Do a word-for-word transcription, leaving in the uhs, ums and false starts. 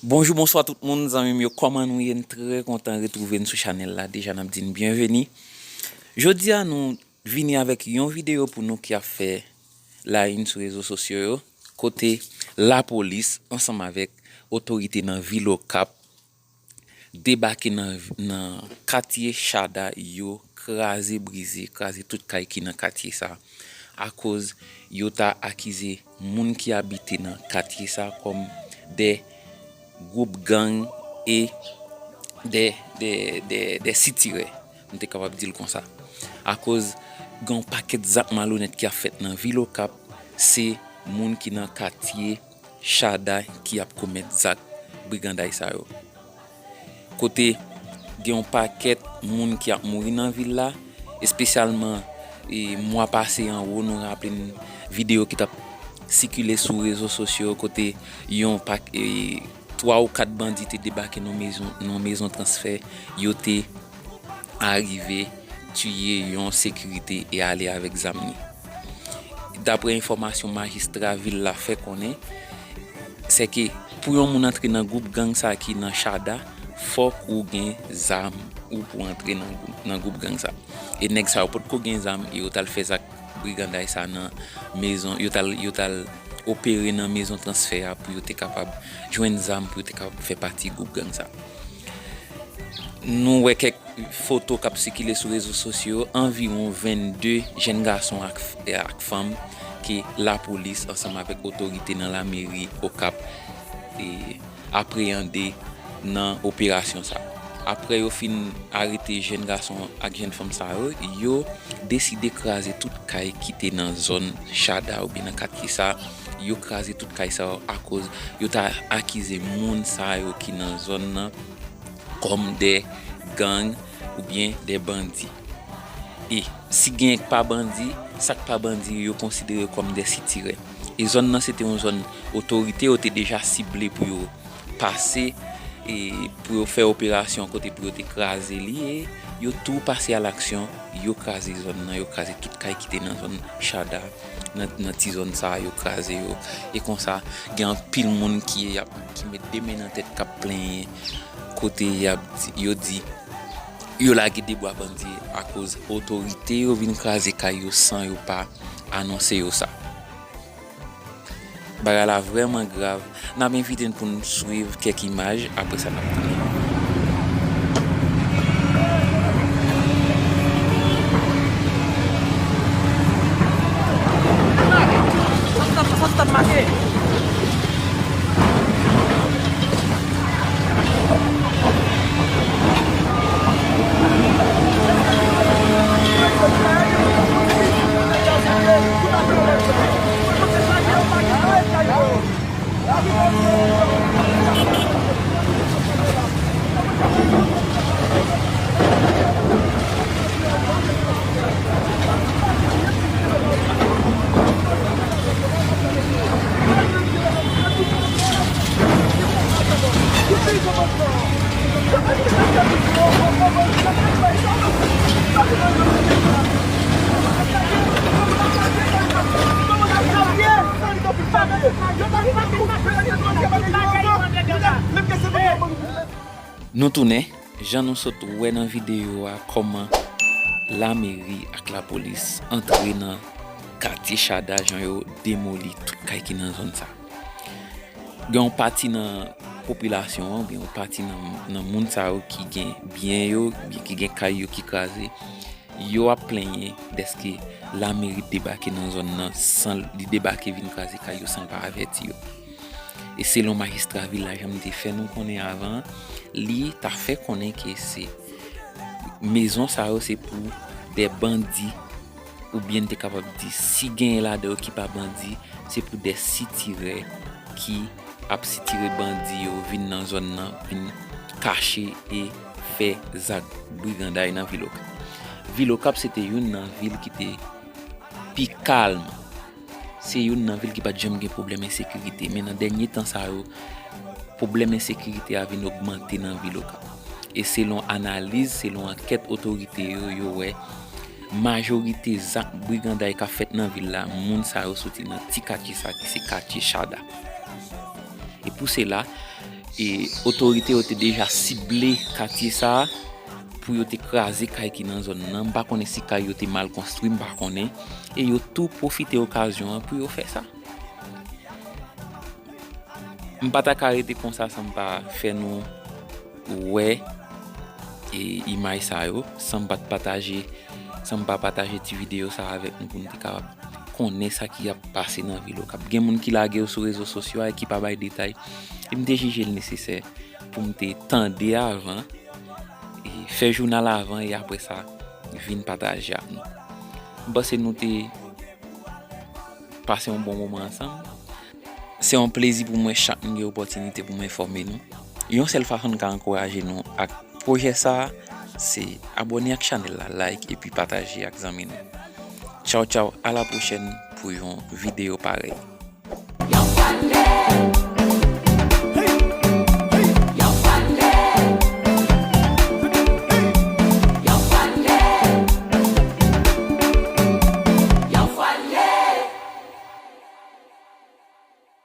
Bonjou, bonswa tout moun, zanmi m yo, kòman nou ye? M trè kontan retwouve n sou chanèl la. Deja, n ap di n byenveni. Jodi a, nou vini avèk yon videyo pou nou ki ap fè la une sou rezo sosyo yo, kote lapolis ansanm avèk otorite nan vil Okap debake nan, nan katye Chada, yo kraze brize, kraze tout kay ki nan katye sa, akoz yo ta akize moun ki abite nan katye sa kòm de gwoup gang e de, de, de, de sitirè. M te kapab di l konsa. Akoz gen yon pakèt zak malonèt ki ap fèt nan vil Okap, se moun ki nan katye Chada ki ap komèt zak briganday sa yo. Kote gen yon pakèt moun ki ap mouri nan vil la, espesyalman, e, mwa pase an wo, nou raple n videyo ki t ap sikile sou rezo sosyo kote yon pak-, e, twa ou kat bandi te debake nan mezon, nan mezon transfè, yo te arive tiye yon sekirite e ale avèk zam li. Daprè enfòmasyon majistra vil la fè konnen, se ke pou yon moun antre nan gwoup gang sa ki nan Chada, fòk ou gen zam ou pou antre nan gwoup, nan gwoup gang sa. E nèg sa yo potko gen zam e yo t al fè zak briganday sa nan mezon, yo t al, yo t al opere nan mezon transfè a pou yo te kapab jwenn zam, pou yo te kapab fè pati gwoup gang sa. Nou wè kèk foto k ap sikile sou rezo sosyo, anviwon vennde jèn gason ak, ak fanm ke lapolis ansanm avèk otorite nan lameri Okap, e, apreyande nan operasyon sa. Aprè yo fin arete jèn gason ak jèn fanm sa yo, yo deside kraze tout kay ki te nan zòn Chada oubyen nan katye sa. Yo kraze tout kay sa yo akoz yo ta akize moun sa yo ki nan zòn nan kòm de gang oubyen de bandi. E si gen pa bandi, sa k pa bandi yo, yo konsidere kòm de sitirè. E zòn nan se te yon zòn otorite yo te deja sible pou yo pase, e pou yo fè operasyon kote pou yo te kraze li, e yo tou pase a laksyon, yo kraze zòn nan, yo kraze tout kay ki te nan zòn Chada, nan, nan ti zòn sa a, yo kraze yo. E konsa, gen anpil moun ki ap, ki met de men nan tèt, k ap plenyen, kote y ap di, yo di, yo lage debwa bandi akoz otorite yo vin kraze kay yo san yo pa anonse yo sa. Bagay la vrèman grav. N ap envite n pou n swiv kèk imaj, apre sa n ap tounen. Nou tounen, jan nou sot wè nan videyo a, kòman lameri ak lapolis antre nan katye Chada, jan yo demoli tout kay ki nan zòn sa. Gen yon pati nan popilasyon an, gen yon pati nan, nan moun sa yo ki gen byen yo, ki gen kay yo ki kraze, yo ap plenyen dèske lameri debake nan zòn nan san li debake vin kraze kay yo san l pa avèti yo. E selon majistra vil la, jan m te fè nou konnen avan, li ta fè konnen ke se mezon sa yo se pou de bandi, oubyen n te kapab di, si genyen ladan yo ki pa bandi, se pou de sitirè ki ap sitire bandi yo vin nan zòn nan, vin kache e fè zak briganday nan vil Okap. Vil Okap se te youn nan vil ki te pi kalm. Se youn nan vil ki pa t janm gen pwoblèm ensekirite, men nan dènye tan sa yo, pwoblèm ensekirite a vin ogmante nan vil Okap. E selon analiz, selon ankèt otorite yo, yo wè majorite zak briganday k ap fèt nan vil la, moun sa yo soti nan ti katye sa ki se katye Chada. E pou sela, e otorite yo te deja sible katye sa a pou yo te kraze kay ki nan zòn nan. M pa konnen si kay yo te mal konstwi, m pa konnen. E yo tou pwofite okazyon an pou yo fè sa. M pa ta ka rete konsa san m pa fè nou wè e imaj sa yo, san m pa t pataje, san m pa pataje ti videyo sa avèk nou pou nou te kapab konnen sa ki ap pase nan vil Okap. Gen moun ki lage yo sou rezo sosyo a e ki pa bay detay. E m te jije l nesesè pou m te tande avan, e fè jounal avan e apre sa vin pataje ak nou. M panse nou te pase yon bon moman ansanm. Se yon plezi pou mwen chak m gen opòtinite pou m enfòme nou. Yon sèl fason n ka ankouraje nou ak pwojè sa a, se abòne ak chanèl la, like epi pataje ak zanmi nou. Tchaw tchaw, a la pwochèn pou yon videyo parèy.